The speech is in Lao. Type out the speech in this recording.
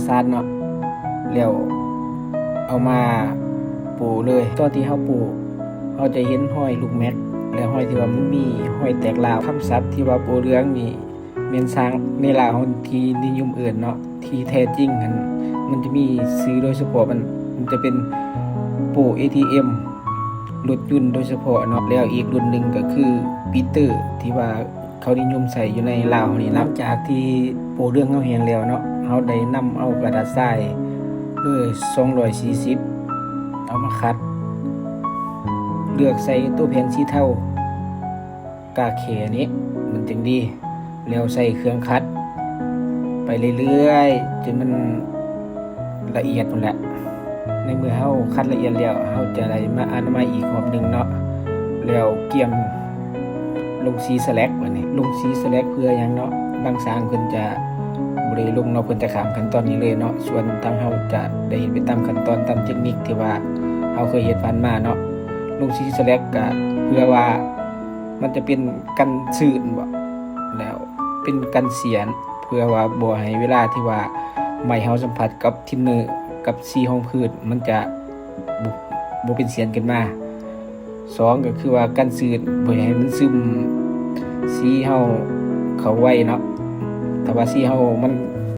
ສາດເນາະ ແລ້ວເອົາມາໂປະເລີຍ. ຕອນທີ່ເຮົາໂປະ ເຮົາຈະເຫັນຮອຍລູກແມັກ ແລະ ຮອຍທີ່ວ່າມັນມີຮອຍແຕກລາວ. ຄຳສັບທີ່ວ່າໂປະເຫຼືອງນີ້ ແມ່ນຊ່າງໃນລາວເຮົາທີ່ນິຍົມເອີ້ນເນາະ. ທີ່ແທ້ຈິງຫັ້ນ ມັນຈະມີຊື່ໂດຍສະເພາະ ມັນ ມັນຈະເປັນໂປ້ ເອທີເອັມ ລົດຍົນໂດຍສະເພາະເນາະ. ແລ້ວອີກລຸ້ນໜຶ່ງກໍຄືປີເຕີ ທີ່ວ່າເຂົານິຍົມໃຊ້ຢູ່ໃນລາວເຮົານີ້. ຫຼັງຈາກທີ່ໂປ້ເຫຼືອງເຮົາແຫ້ງແລ້ວເນາະ ເຮົາໄດ້ນຳເອົາກະດາດຊາຍເບີສອງຮ້ອຍສີ່ສິບ ເອົາມາຂັດ ເລືອກໃສ່ໂຕແຜ່ນສີເທົາ ກາແຂນີ້ ມັນຈຶ່ງດີ. ແລ້ວໃຊ້ເຄື່ອງຂັດໄປເລື້ອຍໆ ຈົນມັນລະອຽດພຸ້ນແຫຼະ. ໃນເມື່ອເຮົາຂັດລະອຽດແລ້ວ ເຮົາຈະໄດ້ມາອະນາໄມອີກຮອບໜຶ່ງເນາະ ແລ້ວກຽມລົງສີສະແລັກ. ບາດນີ້ລົງສີສະແລັກເພື່ອຫຍັງເນາະ? ບາງຊ່າງເພິ່ນຈະບໍ່ໄດ້ລົງເນາະ ເພິ່ນຈະຂ້າມຂັ້ນຕອນນີ້ເລີຍເນາະ. ສ່ວນທາງເຮົາຈະໄດ້ເຮັດໄປຕາມຂັ້ນຕອນ ຕາມເຕັກນິກທີ່ວ່າເຮົາເຄີຍເຮັດຜ່ານມາເນາະ. ລົງສີສະແລັກກະເພື່ອວ່າ ມັນຈະເປັນກັນຊື້ນບໍ ແລ້ວເປັນກັນສຽນ ເພື່ອວ່າບໍ່ໃຫ້ເວລາທີ່ວ່າໄມ້ເຮົາສຳຜັດກັບທິນເນີກັບສີຮອງພື້ນ ມັນຈະບໍ່ ບໍ່ເປັນສຽນຂຶ້ນມາ. ສອງ ກໍຄືວ່າກັນຊື້ນ ບໍ່ໃຫ້ມັນຊຶມສີເຮົາເຂົ້າໄວເນາະ. ຖ້າວ່າສີເຮົາມັນ